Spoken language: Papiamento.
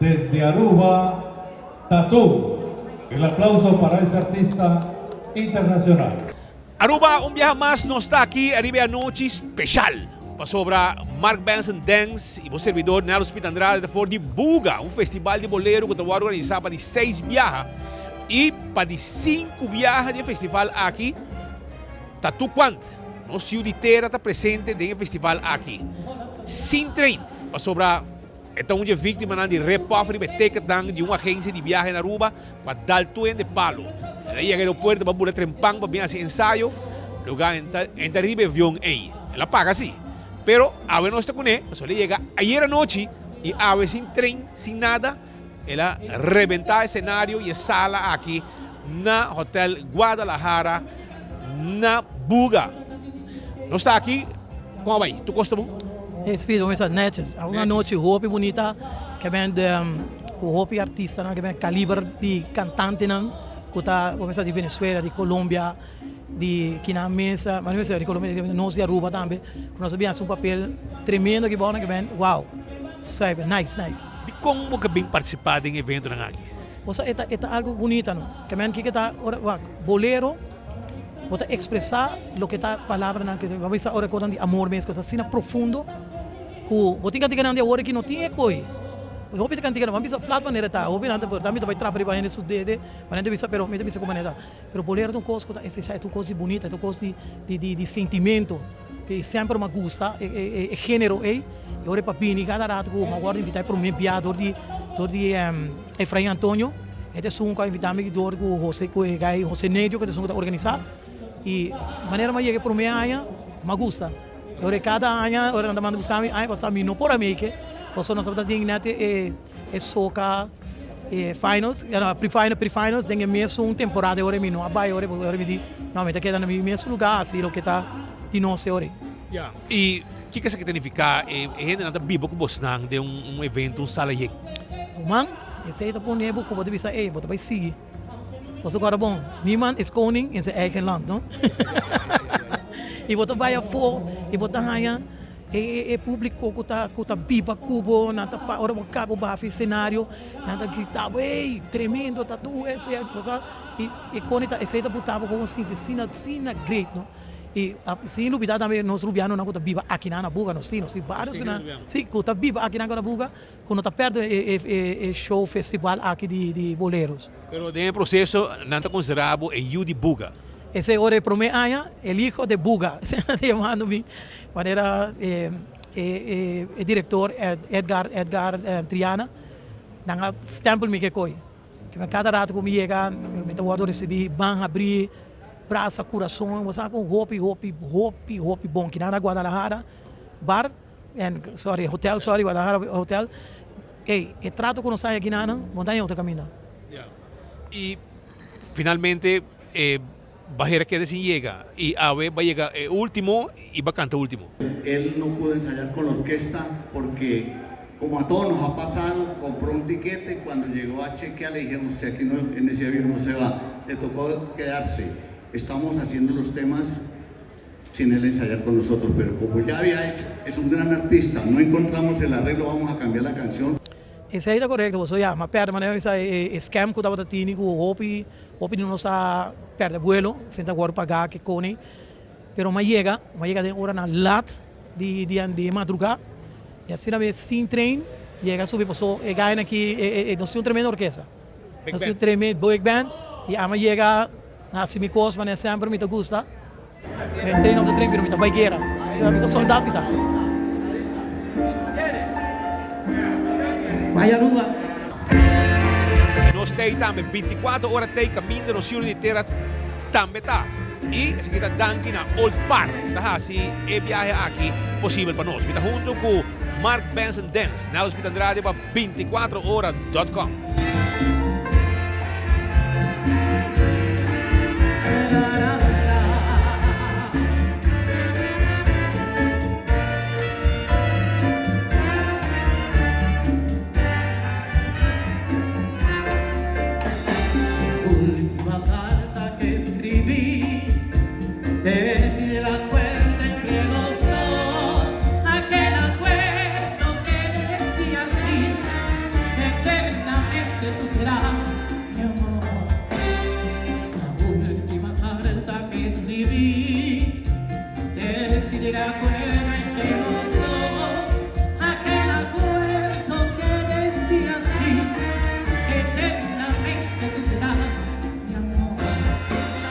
Desde Aruba, Tatú. El aplauso para este artista internacional. Aruba, un biaha mas nos ta aki ariba e anochi special pasobra Mark Benson Dance y bo servidor Nelson Smith Andrade ta for di Buga, un festival di bolero cu ta worde organisa pa di seis biaha y pa di sinku biaha di e festival aki Tatú Quant, nos yu di tera ta presente den e festival aki sin train pasobra E ta un dje víktimanan di rip-off riba e ticketnan di un agensia di biahe na Aruba ku a dal tur hende palo. El a yega aeropuerto pa bula trempan pa bin hasi ensayo, luga en ta en ta riba e avion ei. El a paga si, pero awe nos ta kuné, pasobra el a yega ayer anochi i awe sin tren, sin nada, el a rebentá e senario i e sala aki na Hotel Guadalajara na Buga. Nos ta aki, kon a bai? Tur kos ta bon? Hey Speed, bo mester netjes. A un anochi hopi bunita ke ben ku hopi artistanan, ke ben kaliber di kantantenan ku ta bo mester di Venezuela, di Colombia, di kinan mes, ma no mester di Colombia, nos di Aruba tambe, ku nos a bin hasi un papel tremendo aki bou nan ke ben wow, zuiver, nice, nice. Dikon bo ke bin partisipá den e eventonan aki? Bo sa e ta e ta algo bunita no. Ke men kiko ta ora wak bolero bo ta expresa loke ta palabranan ke bo bisa ora konan di amor mes ku ta asina profundo ku bo tin kantikanan di awor aki no tin e koi. Hopi ta kantikanan bo a bisa flat manera ta hopi nan ta por ta mi ta bai trapa riba hende su dede manera ta bisa pero mi ta bisa ku manera ta pero bolero ta un kos ku ta esencial e ta un kos di bunita e ta un kos di di di sentimento ke semper mi a gusta e e e genero ei i ora e pa bini kada rato ku mi a wòrdu invitá e promé bia dor di dor di Efrain Antonio e ta esun ku a invitá mi dor ku Jose ku e gai Jose Nedio ku ta esun ku ta organisá i manera mi a yega e promé aña mi a gusta i ora kada aña ora nan ta manda buska mi aña pasá mi no por a meke pasobra nos tabata tin nèt e e soka e finals pre-final pre-finals den e mesun temporada e ora mi no a bai ora ora mi di no mi ta keda na mi mesun lugá hasi loke ta di nos e ora. Ya, i kiko esaki ta nifiká? E hendenan ta biba ku bosnan den un evento, un sala yen. Ruman, esei ta pone bo ku bo ta bisa, ey, bo ta bai sigui. Bo sa kòrda bon, niemand is koning in zijn eigen land, no? I bo ta bai afó i bo ta haña e públiko ku ta ku ta biba ku bo, nan ta pa ora bo kaba bo baha fi senario, nan ta grita bo, ey, tremendo, ta tur eso, bo sa, i e koni ta esei ta buta bo komo sinti asina asina great, no? I sin lubida tambe nos rubianonan ku ta biba akinan na Buga, nos tin, nos tin varios ku nan, si, ku ta biba akinan na Buga, ku no ta pèrdè e show festival aki di boleros. Pero den e proseso nan ta konsiderá bo e yu di Buga. Esei ora e promé aña, el hijo de Buga, asina nan ta yamando mi, manera e direktor Edgar, Edgar Triana, nan a stèmpel mi ke koi. Kada rato ku mi yega mi ta wòrdu risibí ban habrí. Brasa Curason, bo sa con hopi hopi hopi hopi bon kinan na Guadalajara bar en sorry hotel sorry Guadalajara hotel ey e trato cu nos haya kinanan bo ta haya otro caminda. Ya y finalmente e bajera keda sin yega y awe ba yega e ultimo y ba canta ultimo. Él no pudo ensayar con la orquesta porque como a todos nos ha pasado, compró un tiquete y cuando llegó a chequear le dijeron usted aquí no, en ese avión no se va, le tocó quedarse. Estamos haciendo los temas sin él ensayar con nosotros, pero como ya había hecho, es un gran artista, no encontramos el arreglo, vamos a cambiar la canción. Esei ta korekto, pasobra ya, m'a pèrdè manera mi sa e scam ku tabata tini ku hopi hopi di nos a pèrdè buelo, sin ta wòrdu pagá ke koni. Pero m'a yega, m'a yega den oranan lat di di di madrugá i asina mi sin train yega subi paso e gainan aki e e nos tin un tremendo orkesta. Nos tin un tremendo big band i ami a yega hasi mi kos manera semper mi ta gusta. E train of ta train pero mi ta bai guera, mi ta soldat mi ta. Bai Aruba. I nos tei tambe binticuatro ora tei caminda nos ciudad di tera tambe ta. I esaki ta danki na Old Par ta hasi e biahe aki posibel pa nos. Mi ta hunto ku Mark Benson Dance, Nelson Smith Andrade pa binticuatro ora dot com. Acuerdo.